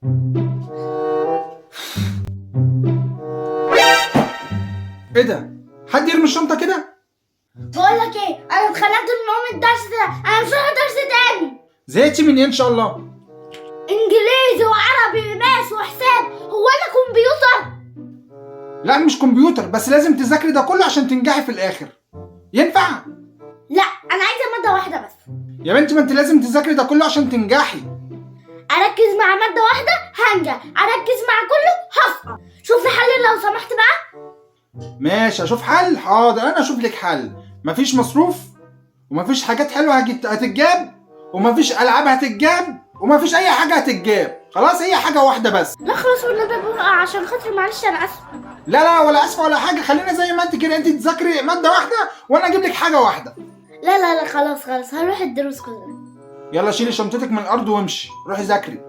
ايه ده؟ حد يرمي الشنطة كده؟ بقول لك ايه، انا اتخنقت من ام الدرس ده، انا مش هروح درس تاني. زهقتي من ايه ان شاء الله؟ انجليزي وعربي و math وحساب، هو انا كمبيوتر؟ لا مش كمبيوتر، بس لازم تذاكري ده كله عشان تنجحي في الاخر. ينفع؟ لا انا عايزه مادة واحدة بس. يا بنتي ما انت لازم تذاكري ده كله عشان تنجحي. اركز مع مادة واحدة هنجح، اركز مع كله هسقط. شوف لي حل لو سمحت بقى. ماشي اشوف حل، حاضر انا اشوف لك حل. مفيش مصروف، ومفيش حاجات حلوة هتتجاب، ومفيش العاب هتتجاب، ومفيش اي حاجة هتتجاب. خلاص هي حاجة واحدة بس. لا خلاص والنبي بقى عشان خاطري، معلش انا اسفه. لا لا ولا اسفه ولا حاجة، خلينا زي ما انت كده، انت تذاكري مادة واحدة وانا اجيب لك حاجة واحدة. لا لا لا خلاص خلاص، هروح الدروس كلها. يلا شيلي شنطتك من الارض وامشي، روحي ذاكري.